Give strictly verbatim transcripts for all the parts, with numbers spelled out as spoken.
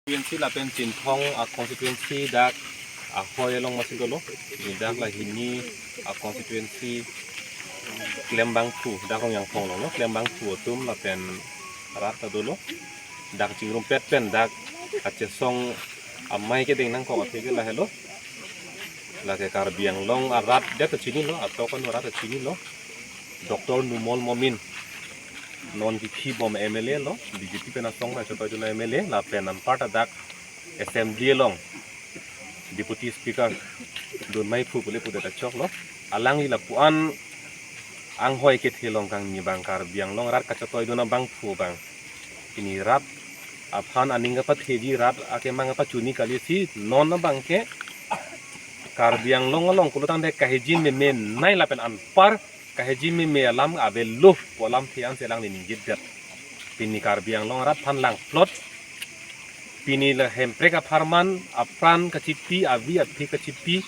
Constituency lapen Chinthong a constituency dak ahoi along masi dolo. Ni dak la hini a constituency klembangphu, dak Rongyangphong along lo, klembangphu atum lapen rat ta dolo. Dak chingrumpet pen dak kachesong amei kedeng nangkok athe ke lahelo. Lake Karbi Anglong arat det ta chinilo, atok an arat ta chinilo. Doctor Numal Momin. Non kiphi bom M L A lo, B J P pen asong ta chotoi dun M L A, lapen anparta dak Assembly along Deputy Speaker dun meiphu pule pudet achok lo. Alangli lapu-an anghoi kethe along kangni abang, Karbi Anglong rat kachotoi dun abangphu abang. Pini rat aphan aning kapatheji, rat akemang kapachuni kali si non abang ke Karbi Anglong along pulo tangte kahiji meme nei lapen anpar kahiji meme alam avelo pu alamthe ansi alangli ningjedet. Pini Karbi Anglong arat aphan langplot. Pini la Hemprek apharman, apran kachipi, avi aphi kachipi,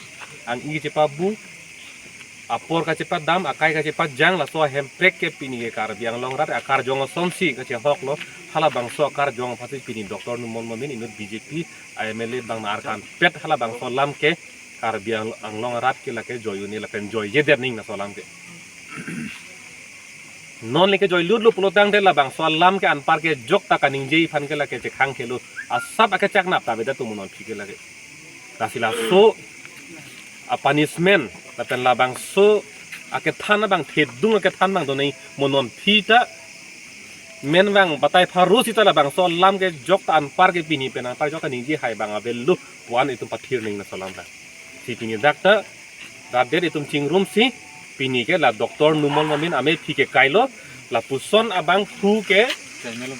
ang-i kachepabu, apor kachepadam, akai kachepajang, laso Hemprek ke pini ke Karbi Anglong arat akarjong asonsi kachehok lo. Halabangso akarjong aphansi pini Doctor Numal Momin inut B J P M L A abang na arkan pet halabangso alam ke Karbi Ang-, Anglong arat ke lake joi un-e lapen joijedet ning laso alam ke. Non lake joi lutlo pulo tangte labangso alam ke anpar ke jokta kaningje aphan ke lake chekhang kelo. Asap akechak nap ta beda tu mo non aphi ke lake. Lasi laso a punishment lapen labangso akethan abang, thedung akethan abang donei mo non aphi ta men abang batai pharo sita labangso alam ke jokta anpar ke pini pen anpar jokta ningje hai abang avelo pu-an itum pathir ning laso alam ta. Si pini dak ta rat det itum chingrumsi pini ke la Doctor Numal Momin amephi ke kailo, lapuson abangphu ke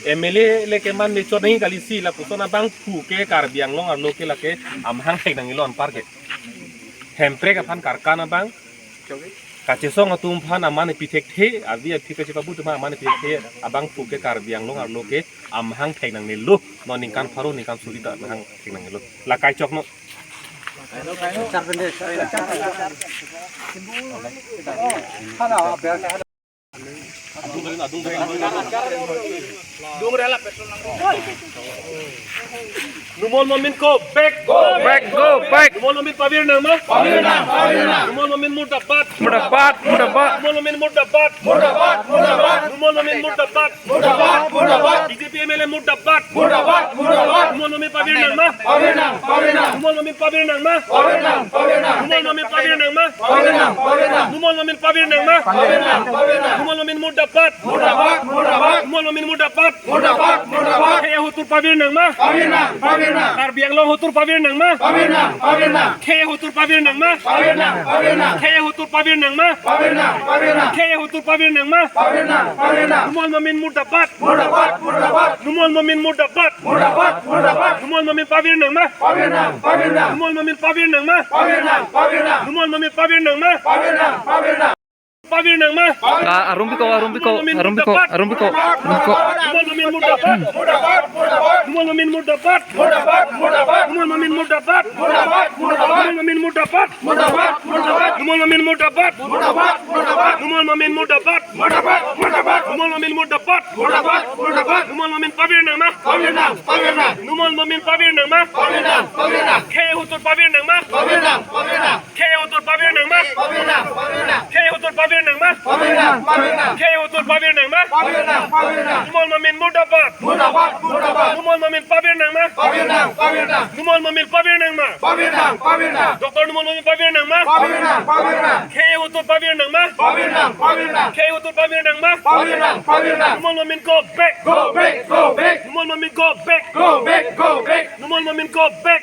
M L A le keman mechot nangji kali si, lapuson abangphu ke Karbi Anglong arlo ke lake amahang thek nangjilo anpar ke. Hemprek aphan karkan abang, kachesong atum aphan aman pi thekthe, avi aphi kachepabu atum aman pi thekthe, abangphu ke Karbi Anglong arlo ke amahang thek nangjilo, non ningkan pharo ningkan suri ta amahang thek nangjilo. La kaichok no. Numal Momin go back. Go back, go back. Numal Momin pavir nangma? Pavir nang, pavir nang. Numal Momin murdabad. Murdabad, murdabad. Numal Momin murdabad. Murdabad, murdabad. Numal Momin murdabad. Murdabad, murdabad. B J P M L A murdabad. Murdabad, murdabad. Numal Momin pavir nangma? Pavir nang, pavir nang. Numal Momin pavir nangma? Pavir nang, pavir nang. Numal Momin pavir nangma? Pavir nang, pavir nang. Numal Momin pavir nangma? Pavir nang, pavir nang. Numal Momin murdabad. Murdabad, murdabad. Numal Momin murdabad. Murdabad, murdabad. Khei ahutur pavir nangma? Pavir nang, pavir nang. Karbi Anglong ahutur pavir nangma? Pavir nang, pavir nang. Khei ahutur pavir nangma? Pavir nang, pavir nang. Khei ahutur pavir nangma? Pavir nang, pavir nang. Khei ahutur pavir nangma? Pavir nang, pavir nang. Numal Momin murdabad. Murdabad, murdabad. Numal Momin murdabad. Murdabad, murdabad. Numal Momin pavir nangma? Pavir nang, pavir nang. Numal Momin pavir nangma? Pavir nang, pavir nang. Numal Momin pavir nangma? Pavir nang, pavir nang. Pavir nangma? Ah, arum biko, arum biko, arum biko, arum biko, arum biko. Numal Momin murdabad. Murdabad, murdabad. Numal Momin murdabad. Murdabad, murdabad. Numal Momin murdabad. Murdabad, murdabad. Numal Momin murdabad. Murdabad, murdabad. Numal Momin murdabad. Murdabad, murdabad. Numal Momin murdabad. Murdabad, murdabad. Numal Momin murdabad. Murdabad, murdabad. Numal Momin pavir nangma? Pavir nang, pavir nang. Numal Momin pavir nangma? Pavir nang, pavir nang. Khei ahutur pavir nangma? Pavir nang, pavir nang. Khei ahutur pavir nangma? Pavir nang, pavir nang. Khei ahutur pavir nangma? Pavir nang, pavir nang. Khei ahutur pavir nangma? Pavir nang, pavir nang. Numal Momin murdabad. Murdabad, murdabad. Numal Momin pavir nangma? Pavir nang, pavir nang. Numal Momin pavir nangma? Pavir nang, pavir nang. Doctor Numal Momin pavir nangma? Pavir nang, pavir nang. Khei ahutur pavir nangma? Pavir nang, pavir nang. Khei ahutur pavir nangma? Pavir nang, pavir nang. Numal Momin go back. Go back, go back. Numal Momin go back. Go back, go back. Numal Momin go back.